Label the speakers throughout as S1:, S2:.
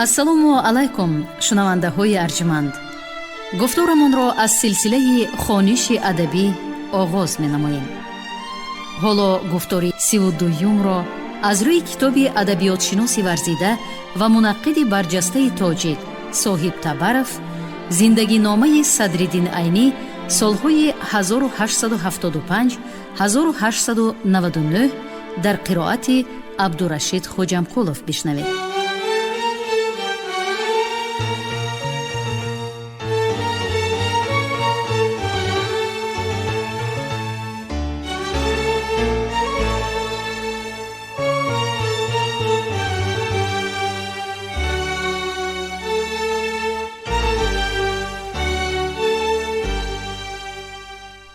S1: Ассалому алайкум, шунавандаҳои арҷманд. Гуфторамонро аз силсилаи хониши адабӣ оғоз менамоем. Ҳоло гуфтори 32-юмро аз рӯи китоби адабиётшиноси варзида ва мунаққиди барҷастаи тоҷик Соҳиб Табаров «Зиндагиномаи Садриддин Айнӣ солҳои 1875-1899» дар қироати Абдурашид Хоҷамқулов бишнавед.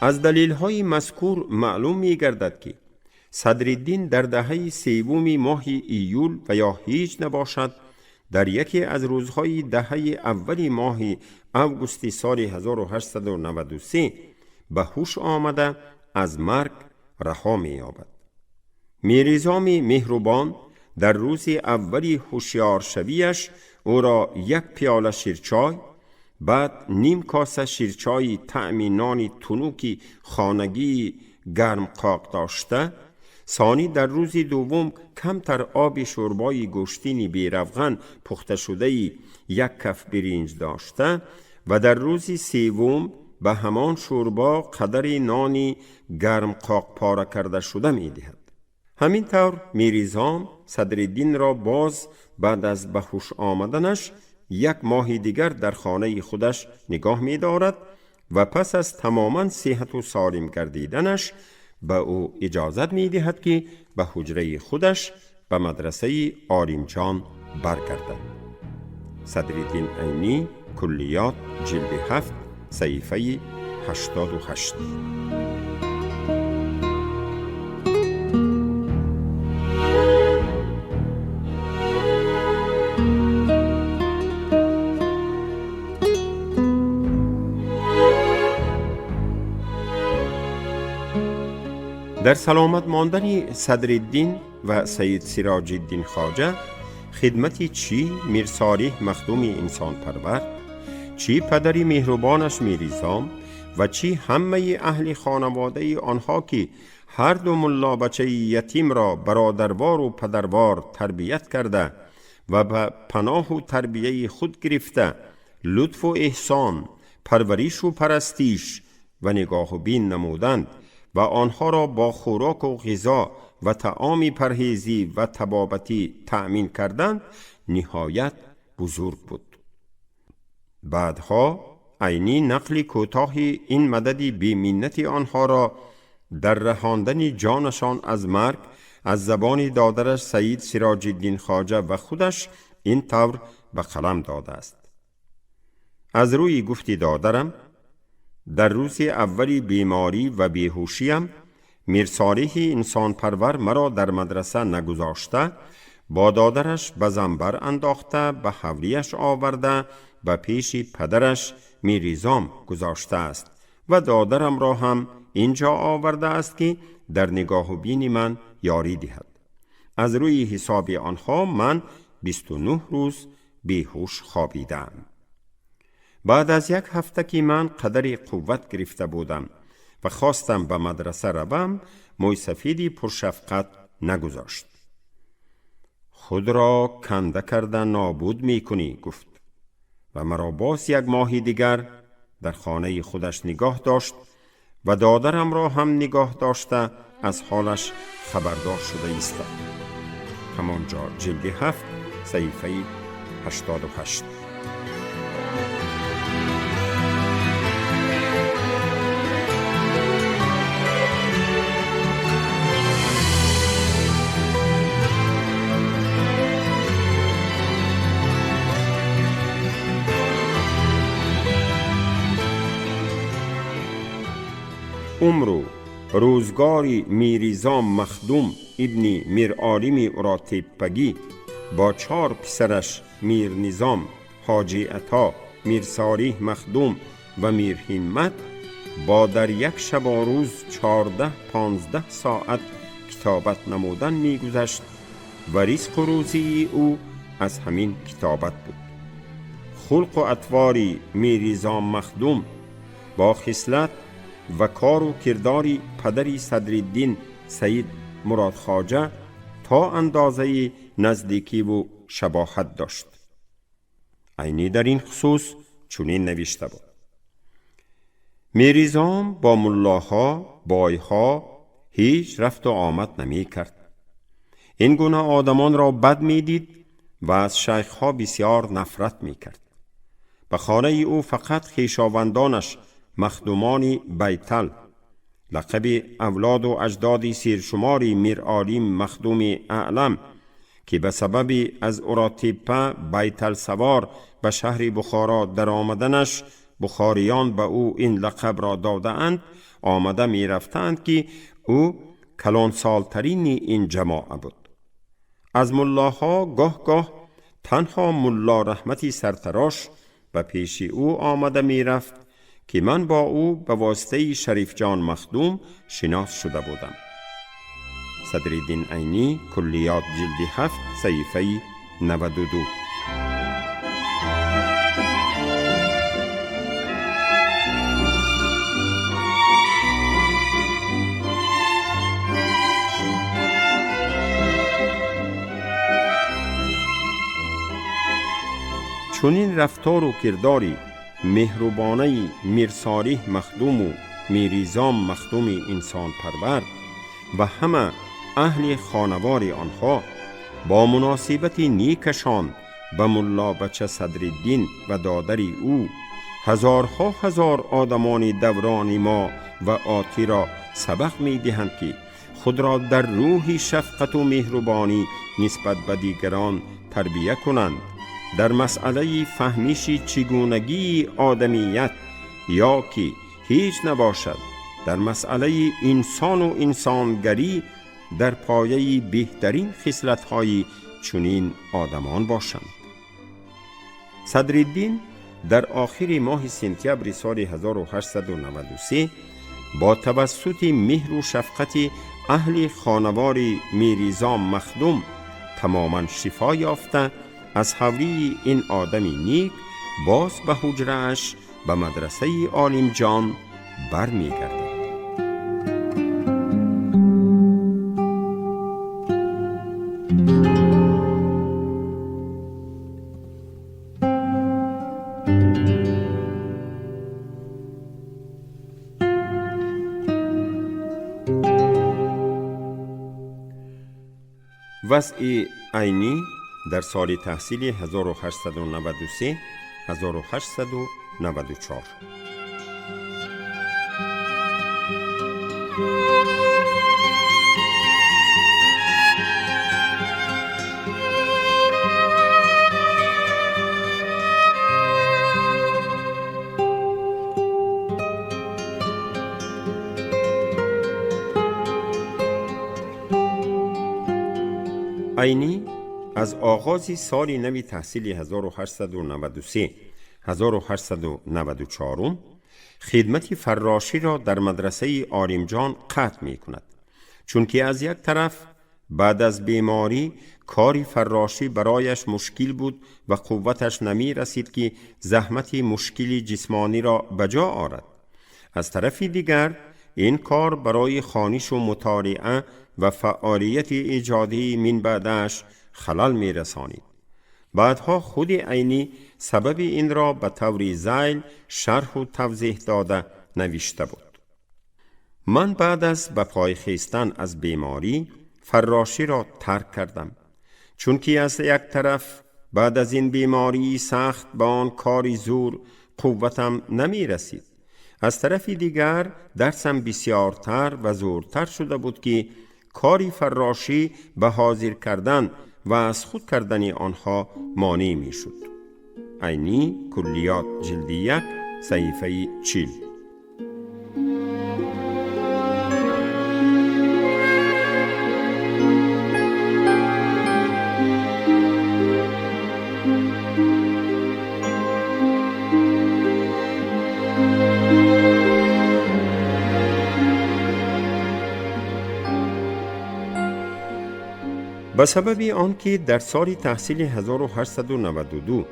S2: Аз далилҳои мазкур маълум мегардад, ки Садриддин дар даҳаи севуми моҳи июл ва ё ҳеҷ набошад, дар яке аз рӯзҳои даҳаи аввали моҳи августи соли 1893 ба ҳуш омада, аз марг раҳо меёбад. Миризоми меҳрубон дар рӯзи аввали ҳушёршавиаш ӯро як пиёла ширчой, баъд ним коса ширчойи таъми нони тунуки хонагии гармқоқ дошта, сонӣ дар рӯзи дуввум камтар оби шӯрбои гӯштини беравған пухташудаи як каф биринҷ дошта ва дар рӯзи севум ба ҳамон шӯрбо қадари нони гармқоқ пора карда шуда медиҳад. Ҳамин тавр Миризом Садриддинро боз баъд аз ба ҳуш омаданаш як моҳи дигар дар хонаи худаш нигоҳ медорад ва пас аз тамоман сиҳату солим гардиданаш ба ӯ иҷозат медиҳад, ки ба ҳуҷраи худаш ба мадрасаи Олимҷон баргардад. Садриддин Айнӣ, Куллиёт, ҷилди 7, саҳифаи 88. Дар саломат мондани Садриддин ва Саид Сироҷиддин Хоҷа хидмати чӣ Мирсолиҳ Махдуми инсонпарвар, чӣ падари меҳрубонаш Миризом ва чӣ ҳамаи аҳли хонаводаи онҳо, ки ҳар ду муллобачаи ятимро бародарвору падарвор тарбият карда ва ба паноҳу тарбияи худ гирифта, лутфу эҳсон, парваришу парастиш ва нигоҳу бин намуданд ва онҳоро бо хӯроку ғизо ва таоми парҳезӣ ва табобатӣ таъмин карданд, ниҳоят бузург буд. Баъдҳо Айнӣ нақли кӯтоҳи ин мадади беминнати онҳоро дар раҳондани ҷонашон аз марг аз забони додараш Саид Сироҷиддин Хоҷа ва худаш ин тавр ба қалам додааст: «Аз рӯи гуфти додарам, дар рӯзи аввали беморӣ ва беҳушиям Мирсолиҳи инсонпарвар маро дар мадраса нагузошта, бо додараш ба занбар андохта, ба ҳавлияш оварда, ба пеши падараш Миризом гузоштааст ва додарамро ҳам ин ҷо овардааст, ки дар нигоҳу бини ман ёрӣ диҳад. Аз рӯи ҳисоби онҳо ман 29 рӯз беҳуш хобидаам. Баъд аз як ҳафта, ки ман қадари қувват гирифта будам ва хостам ба мадраса равам, мӯйсафиди пуршафқат нагузошт. Худро канда карда нобуд мекунӣ, гуфт ва маро боз як моҳи дигар дар хонаи худаш нигоҳ дошт ва додарамро ҳам нигоҳ дошта, аз ҳолаш хабардор шуда истод». Ҳамон ҷо, ҷилди 7, саҳифаи 88. Умру рӯзгори Миризом Махдум ибни Миролими Уротеппагӣ бо чор писараш Мирнизом, Ҳоҷи Ато, Мирсолиҳ Махдум ва Мирҳиммат бо дар як шабу рӯз 14-15 соат китобат намудан мегузашт ва ризқу рӯзии ӯ аз ҳамин китобат буд. Хулқу атвори Миризом Махдум бо хислат ва кору кирдори падари Садриддин Саид Муродхоҷа то андозаи наздикиву шабоҳат дошт. Айнӣ дар ин хусус чунин навишта буд: Миризом бо муллоҳо, бойҳо ҳеҷ рафту омад намекард. Ин гуна одамонро бад медид ва аз шайхҳо бисёр нафрат мекард. Ба хонаи ӯ фақат хешовандонаш махдумони Байтал, лақаби авлоду аҷдоди сершумори Миролим Махдуми Аълам, ки ба сабаби аз Уротеппа байталсавор ба шаҳри Бухоро даромаданаш бухориён ба ӯ ин лақабро додаанд, омада мерафтаанд, ки ӯ калонсолтарини ин ҷамоа буд. Аз муллоҳо гоҳ-гоҳ танҳо Мулло Раҳмати сартарош ба пеши ӯ омада мерафт, ки ман бо ӯ ба воситаи Шарифҷон Махдум шинос шуда будам. Садриддин Айнӣ, Куллиёт, ҷилди 7, саҳифаи 92. Чунин рафтору кирдори меҳрубонаи Мирсолиҳ Махдуму Миризом Махдуми инсонпарвар ва ҳама аҳли хонавори онҳо бо муносибати некашон ба Муллобача Садриддин ва додари ӯ ҳазорҳо ҳазор одамони даврони мо ва отиро сабақ медиҳанд, ки худро дар рӯҳи шафқату меҳрубонӣ нисбат ба дигарон тарбия кунанд, дар масъалаи фаҳмиши чигунагии одамият ё ки ҳеҷ набошад, дар масъалаи инсону инсонгарӣ дар пояи беҳтарин хислатҳои чунин одамон бошанд. Садриддин дар охири моҳи сентябри соли 1893 бо тавассути меҳру шафқати аҳли хонавори Миризом Махдум тамоман шифо ёфта, аз ҳавлии ин одами ник боз ба ҳуҷрааш ба мадрасаи Олимҷон бармегардад. Вазъи Айнӣ дар соли таҳсили 1893 1894. Айнӣ аз оғози соли нави таҳсили 1893 1894 хидмати фарроширо дар мадрасаи Олимҷон қатъ мекунад, чунки аз як тараф баъд аз беморӣ кори фаррошӣ барояш мушкил буд ва қувваташ намерасид, ки заҳмати мушкили ҷисмониро ба ҷо орад. Аз тарафи дигар ин кор барои хонишу мутолиа ва фаъолияти эҷодии минбаъдааш халал мерасонид. Баъдҳо худи Айнӣ сабаби инро ба таври зайл шарҳу тавзеҳ дода навишта буд. Ман баъд аз ба пой хестан аз беморӣ фарроширо тарк кардам, чунки аз як тараф баъд аз ин бемории сахт ба он кори зур қувватам намерасид, аз тарафи дигар дарсам бисёртар ва зуртар шуда буд, ки кори фаррошӣ ба ҳозир кардан ва аз худ кардани онҳо монеъ мешуд. Айнӣ, Куллиёт, ҷилди 1, саҳифаи 40. Ба сабаби он ки дар соли таҳсили 1892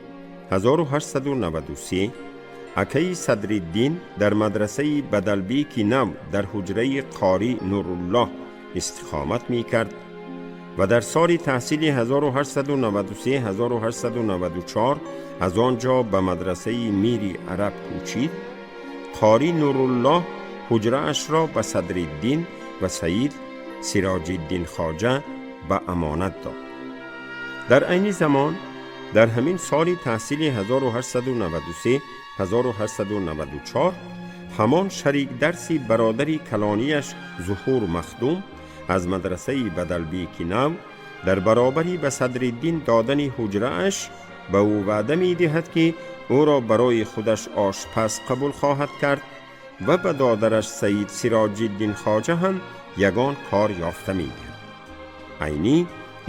S2: 1893 акаи Садриддин дар мадрасаи Бадалбеки нав дар ҳуҷраи Қорӣ Нуруллоҳ истиқомат мекард ва дар соли таҳсили 1893 1894 аз он ҷо ба мадрасаи Мири Араб кӯчид, Қорӣ Нуруллоҳ ҳуҷраашро ба Садриддин ва Саид Сироҷиддин Хоҷа ба амонат дод. Дар айни замон дар ҳамин соли таҳсили 1893 1894 ҳамон шарикдарси бародари калонияш Зуҳур Махдум аз мадрасаи Бадалбеки нав дар баробари ба Садриддин додани ҳуҷрааш ба ӯ ваъда медиҳад, ки ӯро барои худаш ошпаз қабул хоҳад кард ва ба додараш Саид Сироҷиддин Хоҷа ҳам ягон кор ёфта медиҳад. Айнӣ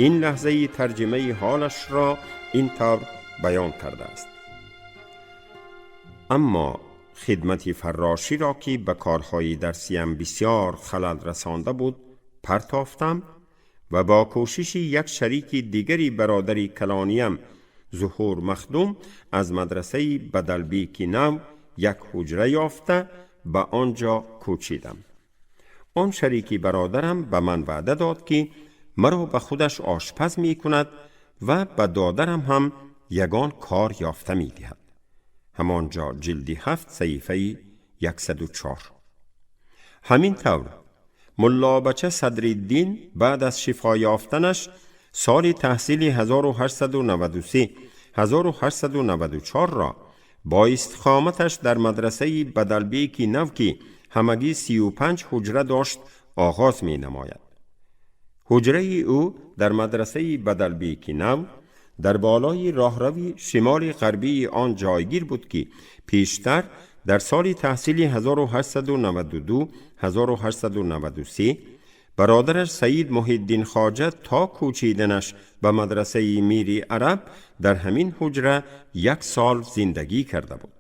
S2: ин лаҳзаи тарҷимаи ҳолашро ин тавр баён кардааст: аммо хидмати фарроширо, ки ба корҳои дарсиям бисёр халал расонда буд, партофтам ва бо кӯшиши як шарики дигари бародари калониям Зуҳур Махдум аз мадрасаи Бадалбеки нав як ҳуҷра ёфта ба он ҷо кӯчидам. Он шарики бародарам ба ман ваъда дод, ки маро ба худаш ошпаз мекунад ва ба додарам ҳам ягон кор ёфта медиҳад. Ҳамон ҷо ҷилди 7 саҳифаи 104. Ҳамин тавр Муллобача Садриддин баъд аз шифо ёфтанаш соли таҳсили 1893 1894 ро бо истиқоматаш дар мадрасаи Бадалбеки нав, ки ҳамагӣ 35 ҳуҷра дошт, оғоз менамояд. Ҳуҷраи ӯ дар мадрасаи Бадалбеки нав дар болои роҳрави шимоли ғарбии он ҷойгир буд, ки пештар дар соли таҳсили 1892 1893 бародараш Саид Муҳиддин Хоҷа то кӯчиданаш ба мадрасаи Мири Араб дар ҳамин ҳуҷра як сол зиндагӣ карда буд.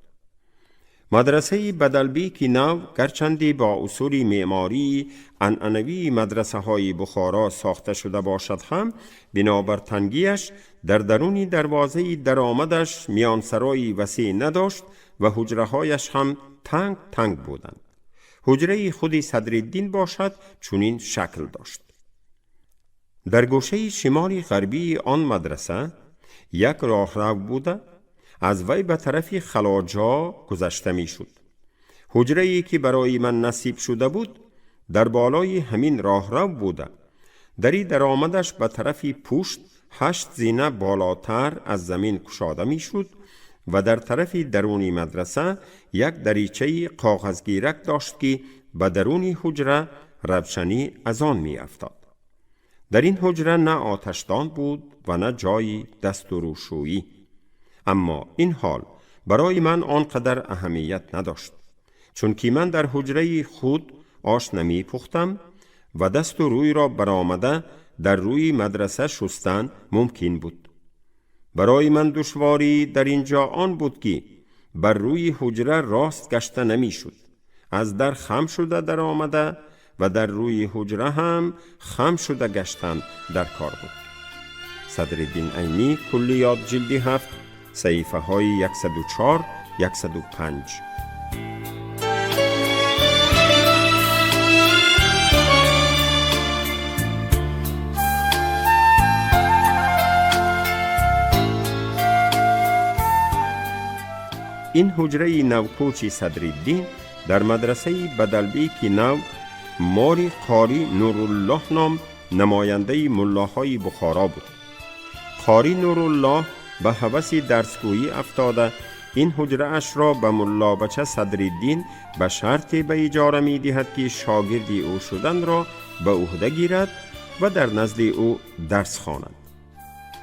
S2: Мадрасаи Бадалбеки нав гарчанде бо усули меъмории анъанавии мадрасаҳои Бухоро сохта шуда бошад ҳам, бинобар тангиаш дар даруни дарвозаи даромадаш миёнсарои васеъ надошт ва ҳуҷраҳояш ҳам танг танг буданд. Ҳуҷраи худи Садриддин бошад чунин шакл дошт. Дар гӯшаи шимоли ғарбии он мадраса як роҳрав буда, аз вай ба тарафи халоҷо гузашта мешуд. Ҳуҷрае ки барои ман насиб шуда буд, дар болои ҳамин роҳрав буда, дари даромадаш ба тарафи пушт 8 зина болотар аз замин кушода мешуд ва дар тарафи даруни мадраса як даричаи коғазгирак дошт, ки ба даруни ҳуҷра равшанӣ аз он меафтод. Дар ин ҳуҷра на оташдон буд ва на ҷои дастурӯшӯӣ, аммо ин ҳол барои ман он қадар аҳамият надошт, чунки ман дар ҳуҷраи худ ош намепухтам ва дасту рӯйро баромада дар рӯи мадраса шустан мумкин буд. Барои ман душворӣ дар ин ҷо он буд, ки бар рӯи ҳуҷра рост гашта намешуд. Аз дар хам шуда даромада ва дар рӯи ҳуҷра ҳам хам шуда гаштан дар кор буд. Садриддин Айнӣ, Куллиёт, ҷилди 7, саҳифаҳои 104 105. Ин ҳуҷраи навкӯчи Садриддин дар мадрасаи Бадалбеки нав моли Қорӣ Нуруллоҳ ном намояндаи муллоҳои Бухоро буд. Қорӣ Нуруллоҳ ба ҳаваси дарсгӯӣ афтода, ин ҳуҷраашро ба Муллобача Садриддин ба шарте ба иҷора медиҳад, ки шогирди ӯ шуданро ба ӯҳда гирад ва дар назди ӯ дарс хонад.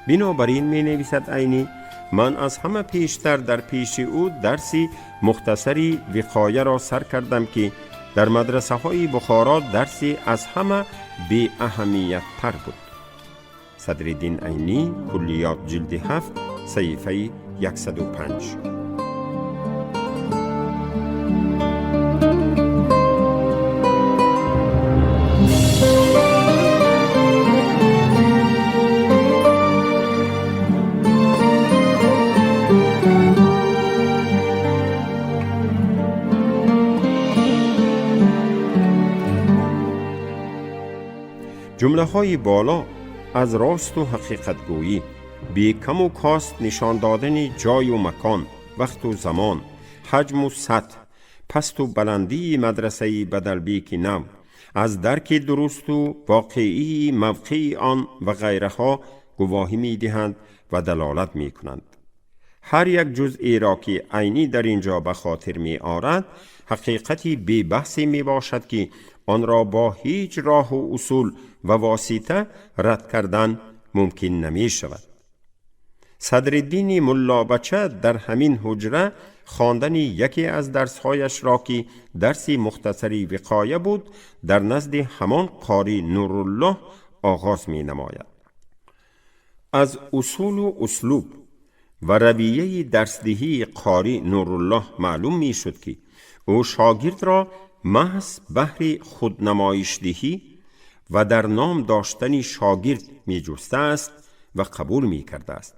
S2: Бинобар ин, менависад Айнӣ, ман аз ҳама пештар дар пеши ӯ дарси мухтасари виқояро сар кардам, ки дар мадрасаҳои Бухоро дарси аз ҳама беаҳамияттар буд. Садриддин Айнӣ, Куллиёт, ҷилди 7, саҳифаи 105. Ҷумлаҳои боло аз росту ҳақиқатгӯӣ, бекаму кост нишон додани ҷою макон, вақту замон, ҳаҷму сатҳ, пасту баландии мадрасаи Бадалбеки нав, аз дарки дурусту воқеии мавқеи он ва ғайраҳо гувоҳӣ медиҳанд ва далолат мекунанд. Ҳар як ҷузъеро ки Айнӣ дар ин ҷо ба хотир меорад, ҳақиқати бебаҳсе мебошад, ки онро бо ҳеҷ роҳу усул ва восита рад кардан мумкин намешавад. Садриддини Муллобача дар ҳамин ҳуҷра хондани яке аз дарсҳояшро, ки дарси мухтасари виқоя буд, дар назди ҳамон қори Нуруллоҳ оғоз менамояд. Аз усулу услуб ва равияи дарсдиҳии қори Нуруллоҳ маълум мешуд, ки ӯ шогирдро маҳз баҳри худнамоишдиҳӣ ва дар ном доштани шогирд меҷустааст ва қабул мекардааст,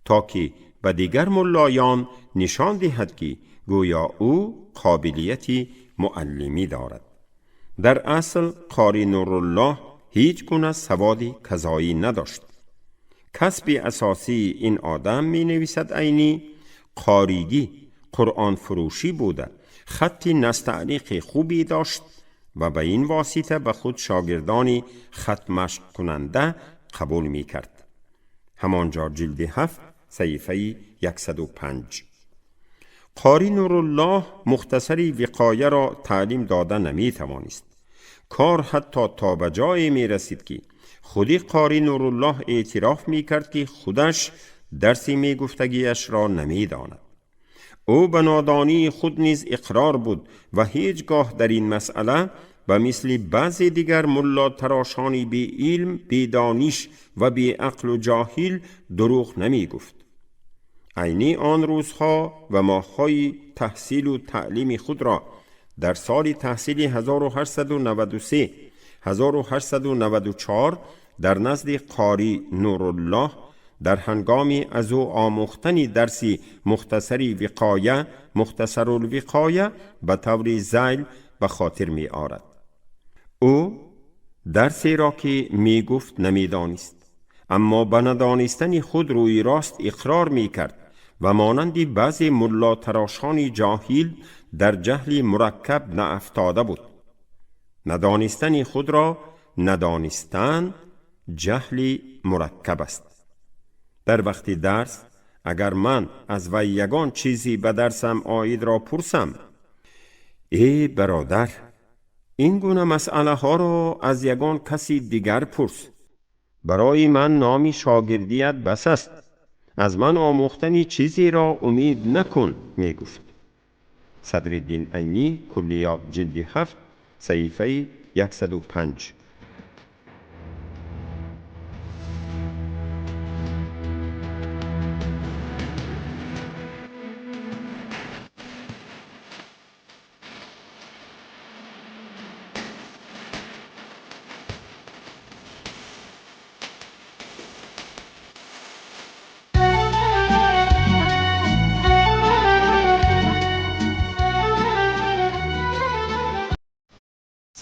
S2: то ки ба дигар муллоён нишон диҳад, ки гӯё ӯ қобилияти муаллимӣ дорад. Дар асл қори Нуруллоҳ ҳеҷ гуна саводи казоӣ надошт. Касби асосии ин одам, менависад Айнӣ, қоригӣ, қуръонфурӯшӣ буда, хатти настаълиқи хубе дошт ва ба ин восита ба худ шогирдони хатмашқкунанда қабул мекард. Ҳамон ҷо ҷилди 7, саҳифаи 105. Қори Нуруллоҳ мухтасари виқояро таълим дода наметавонист. Кор ҳатто то ба ҷое мерасид, ки худи қори Нуруллоҳ эътироф мекард, ки худаш дарси мегуфтагиашро намедонад. Ӯ ба нодонии худ низ иқрор буд ва ҳеҷ гоҳ дар ин масъала ба мисли баъзе дигар муллотарошони беилм, бедониш ва беақлу ҷоҳил дурӯғ намегуфт. Айнӣ он рӯзҳо ва моҳҳои таҳсилу таълими худро дар соли таҳсили 1893 1894 дар назди қори Нуруллоҳ дар ҳангоми аз ӯ омӯхтани дарси мухтасари виқоя, Мухтасарулвиқоя, ба таври зайл ба хотир меорад. Ӯ дарсеро, ки мегуфт, намедонист, аммо ба надонистани худ рӯи рост иқрор мекард ва монанди баъзе муллотарошони ҷоҳил дар ҷаҳли мураккаб наафтода буд. Надонистани худро надонистан ҷаҳли мураккаб аст. Дар вақти дарс агар ман аз вай ягон чизе ба дарсам оидро пурсам, «Э бародар, ин гуна масъалаҳоро аз ягон каси дигар пурс, барои ман номи шогирдият бас аст, аз ман омӯхтани чизеро умед накун», мегуфт. Садриддин Айнӣ, Куллиёт, ҷилди 7, саҳифаи 105.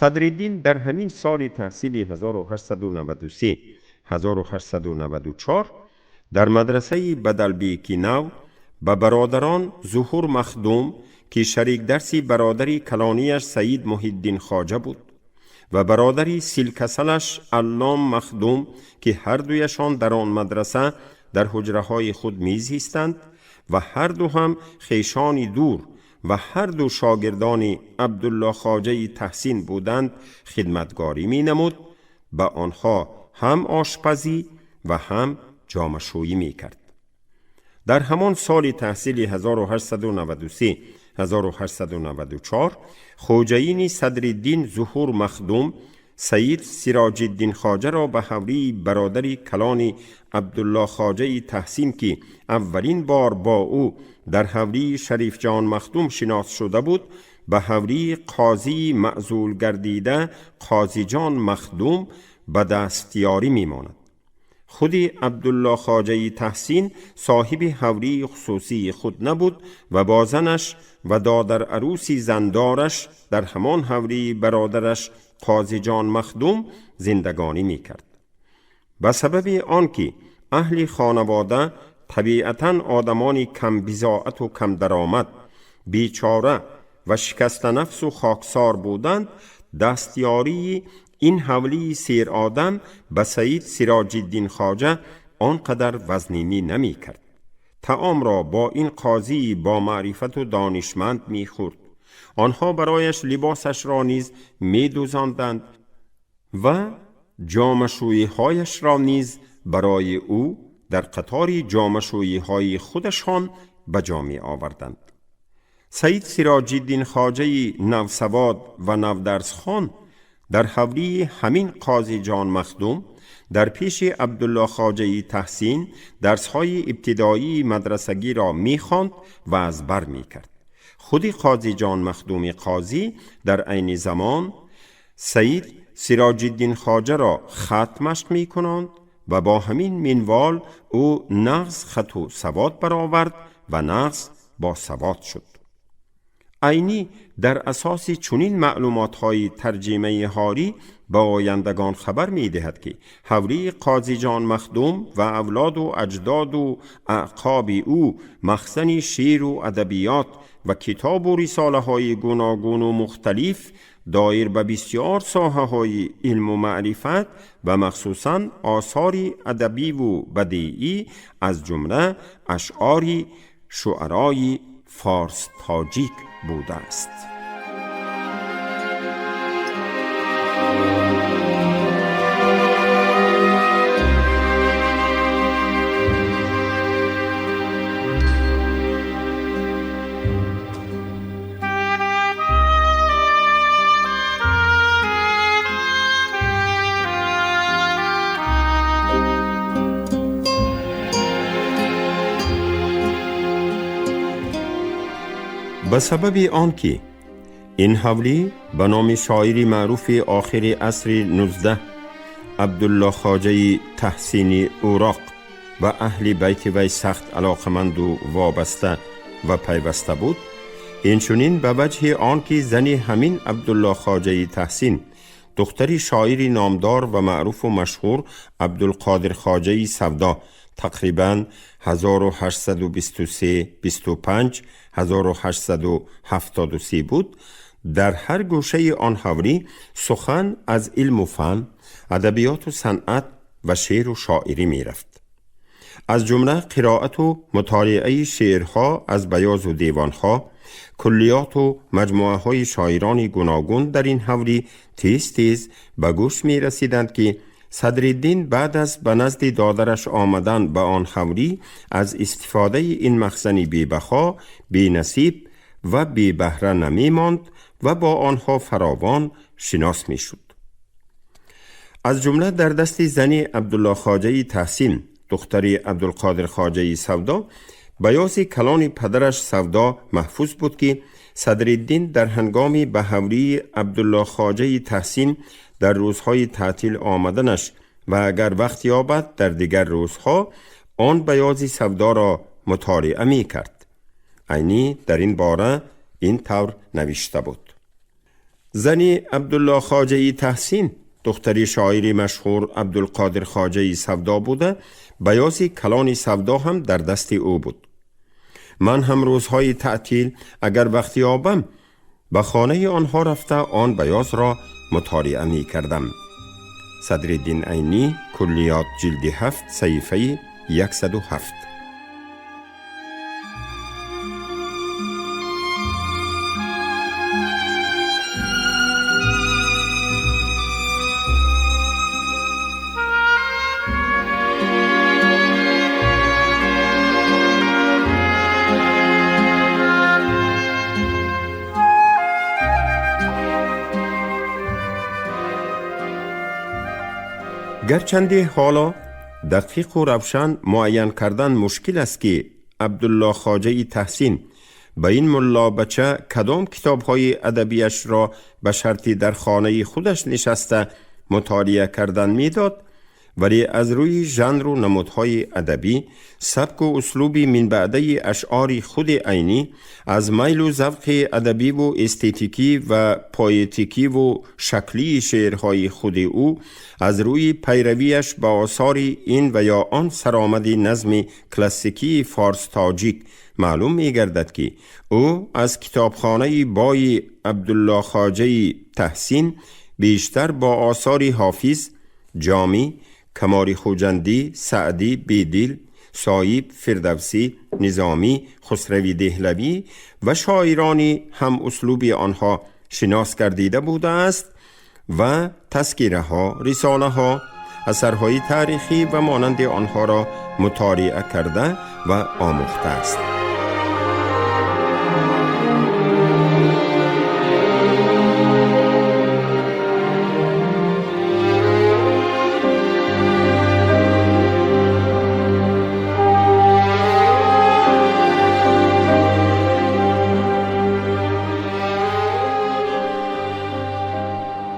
S2: Садриддин дар ҳамин соли таҳсили 1893 1894 дар мадрасаи Бадалбеки нав ба бародарон Зуҳур Махдум, ки шарикдарси бародари калонияш Саид Муҳиддин Хоҷа буд, ва бародари силкасалаш Аллом Махдум, ки ҳардуяшон дар он мадраса дар ҳуҷраҳои худ мезистанд ва ҳарду ҳам хешони дур ва ҳарду шогирдони Абдулло Хоҷаи Таҳсин буданд, хидматгорӣ менамуд. Ба онҳо ҳам ошпазӣ ва ҳам ҷомашӯӣ мекард. Дар ҳамон соли таҳсили 1893 1894 хоҷаини Садриддин Зуҳур Махдум Саид Сироҷиддин Хоҷаро ба ҳавлии бародари калони Абдулло Хоҷаи Таҳсин, ки аввалин бор бо ӯ дар ҳавлии Шарифҷон Махдум шинос шуда буд, ба ҳавлии қозии маъзул гардида Қозиҷон Махдум ба дастёрӣ мемонад. Худи Абдулло Хоҷаи Таҳсин соҳиби ҳавлии хусусии худ набуд ва бо занаш ва додарарӯси зандораш дар ҳамон ҳавлии бародараш Қозиҷон Махдум зиндагонӣ мекард. Ба сабаби он ки аҳли хонавода табиатан одамони камбизоату камдаромад, бечора ва шикастанафсу хоксор буданд, дастёрии ин ҳавлии серодам ба Саид Сироҷиддин Хоҷа он қадар вазнинӣ намекард. Таомро бо ин қозии бо маърифату донишманд мехӯрд. Онҳо барояш либосашро низ медӯзонданд ва ҷомашӯиҳояшро низ барои ӯ дар қатори ҷомашӯиҳои худашон ба ҷо меоварданд. Саид Сироҷиддин Хоҷаи навсавод ва навдарсхон дар ҳавлии ҳамин Қозиҷон Махдум дар пеши Абдулло Хоҷаи Таҳсин дарсҳои ибтидоии мадрасагиро мехонд ва аз бар мекард. Худи Қозиҷон Махдуми қозӣ дар айни замон Саид Сироҷиддин Хоҷаро хат машқ мекунонд ва бо ҳамин минвол ӯ нағз хату савод баровард ва нағз босавод шуд. Айнӣ дар асоси чунин маълумотҳои тарҷимаи ҳорӣ ба ояндагон хабар медиҳад, ки ҳавлии Қозиҷон Махдум ва авлоду аҷдоду аъқоби ӯ махзани шеъру адабиёт ва китобу рисолаҳои гуногуну мухталиф доир ба бисёр соҳаҳои илму маърифат ва махсусан осори адабиву бадеӣ, аз ҷумла ашъори шуарои форс тоҷик будааст. Ба сабаби он ки ин ҳавлӣ ба номи шоири маъруфи охири асри 19 Абдулло Хоҷаи Таҳсини Уроқ ва аҳли байти вай сахт алоқаманду вобаста ва пайваста буд, инчунин ба ваҷҳи он ки зани ҳамин Абдулло Хоҷаи Таҳсин духтари шоири номдор ва маъруфу машҳур Абдулқодир Хоҷаи Савдо тақрибан 1823-25 1873 буд, дар ҳар гӯшаи он ҳавлӣ сухан аз илму фан, адабиёту санъат ва шеъру шоирӣ мерафт. Аз ҷумла қироату мутолиаи шеърҳо аз баёзу девонҳо, куллиёту маҷмӯаҳои шоирони гуногун дар ин ҳавлӣ тез тез ба гӯш мерасиданд, ки Садриддин баъд аз ба назди додараш омадан ба он ҳавлӣ аз истифодаи ин махзани бебаҳо, бенасиб ва бебаҳра намемонд ва бо онҳо фаровон шинос мешуд. Аз ҷумла дар дасти зани Абдулло Хоҷаи Таҳсин, духтари Абдулқодир Хоҷаи Савдо, баёзи калони падараш Савдо маҳфуз буд, ки Садриддин дар ҳангоми ба ҳавлии Абдулло Хоҷаи Таҳсин дар рӯзҳои таътил омаданаш ва агар вақт ёбад дар дигар рӯзҳо он баёзи Савдоро мутолиа мекард. Айнӣ дар ин бора ин тавр навишта буд: зани Абдулло Хоҷаи Таҳсин духтари шоири машҳур Абдулқодир Хоҷаи Савдо буда, баёзи калони Савдо ҳам дар дасти ӯ буд. Ман ҳам рӯзҳои таътил агар вақт ёбам ба хонаи онҳо рафта он баёзро мутолиа мекардам. Садриддин Айнӣ, Куллиёт, ҷилди 7, саҳифаи 107. Гарчанде ҳоло дақиқу равшан муайян кардан мушкил аст, ки Абдулло Хоҷаи Таҳсин ба ин муллобача кадом китобҳои адабиашро ба шарти дар хонаи худаш нишаста мутолиа кардан медод, ولی از روی ژانر و نمودهای ادبی، سبک و اسلوب منبعده اشعار خود عینی، از میل و ذوق ادبی و استتیکی و پویتیکی و شکلی شعرهای خود او، از روی پیرویش به آثار این و یا آن سرآمد نظم کلاسیکی فارس تاجیک معلوم می گردد که او از کتابخانه بای عبدالله خواجه تحسین بیشتر با آثار حافظ، جامی، کمال خوجندی، سعدی، بیدل، صایب، فردوسی، نظامی، خسروی دهلوی و شاعران هم اسلوب آنها شناس گردیده بوده است و تذکره ها، رساله ها، اثرهای تاریخی و مانند آنها را مطالعه کرده و آموخته است.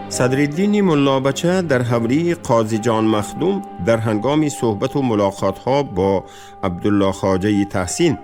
S2: صدرالدین ملابچه در حولی قاضی جان مخدوم در هنگام صحبت و ملاقات ها با عبدالله خواجه تحسین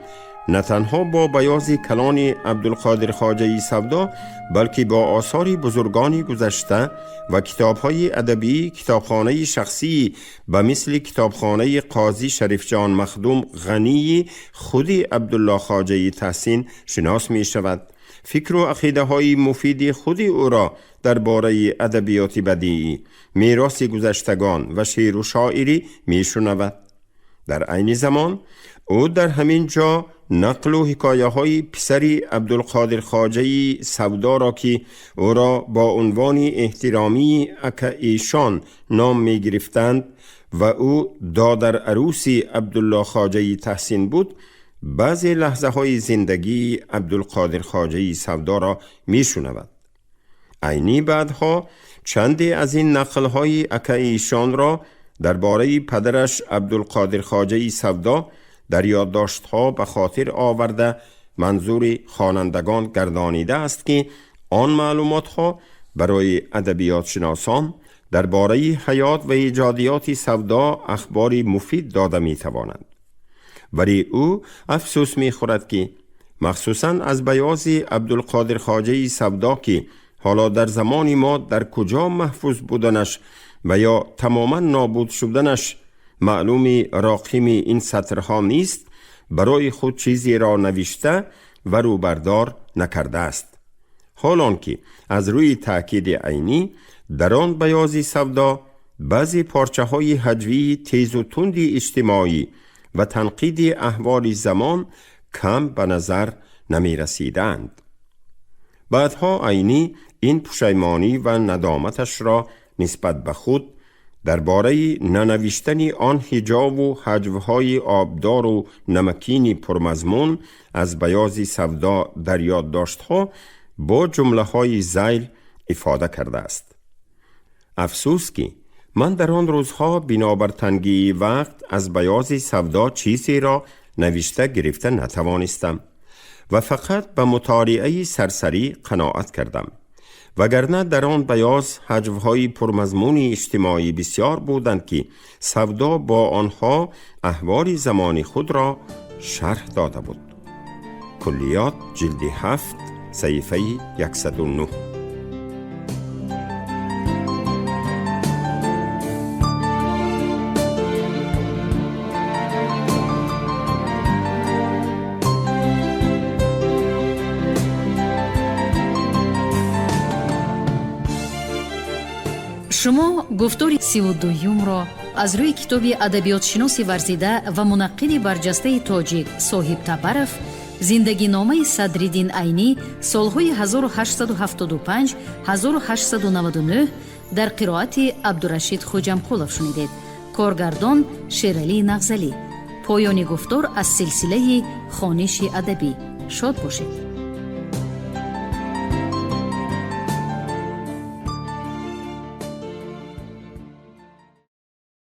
S2: نه تنها با بیاض کلان عبدالقادر خواجه سودا، بلکه با آثار بزرگان گذشته و کتاب‌های ادبی کتابخانه شخصی به مثل کتابخانه قاضی شریف جان مخدوم غنی خود عبدالله خواجه تحسین شناس می شود. فکر و عقیده های مفید خود او را درباره ادبیات بدیعی، میراث گذشتگان و شعر و شاعری می شنود. در عین زمان او در همین جا نقل و حکایه های پسر عبدالقادر خواجه سودا را که او را با عنوان احترامی اکا ایشان نام می گرفتند و او دادر عروس عبدالله خواجه تحسین بود، بعضی لحظه های زندگی عبدالقادر خواجه سودا را می شنود. عینی بعدها چندی از این نقل های اکا ایشان را درباره پدرش عبدالقادر خواجه سودا در یادداشت‌ها به خاطر آورده منظور خوانندگان گردانیده است که آن معلومات‌ها برای ادبیات شناسان درباره حیات و ایجادیات سودا اخبار مفید داده می‌توانند. ولی او افسوس می‌خورد که مخصوصاً از بیاض عبدالقادر خواجه سودا که حالا در زمان ما در کجا محفوظ بودنش و یا تماما نابود شدنش معلوم راقم این سطرها نیست، برای خود چیزی را نوشته و روبردار نکرده است. حالان که از روی تأکید عینی در آن بیاض سودا بعضی پارچه های هجوی تیز و تند اجتماعی و تنقید احوال زمان کم به نظر نمی رسیدند. بعدها عینی این پشیمانی و ندامتش را نسبت به خود درباره ننوشتن آن حجاب و هجوهای آبدار و نمکین پرمضمون از بیاض سودا در یادداشت‌ها با جمله‌های ذیل افاده کرده است. افسوس که من در آن روزها بنابر تنگی وقت از بیاض سودا چیزی را نوشته گرفته نتوانستم و فقط به مطالعه سرسری قناعت کردم، وگرنه در آن بیاض هجوهای پرمضمون اجتماعی بسیار بودند که سودا با آنها احوال زمان خود را شرح داده بود. کلیات جلد 7 صحیفه 109.
S1: Шумо гуфтори 32-юмро аз рӯи китоби адабиётшиноси варзида ва мунаққиди барҷастаи тоҷик Соҳиб Табаров «Зиндагиномаи Садриддин Айнӣ солҳои 1875-1899» дар қироати Абдурашид Хоҷамқулов шунидед. Коргардон Шералӣ Нағзалӣ. Поёни гуфтор аз силсилаи хониши адабӣ. Шод бошед.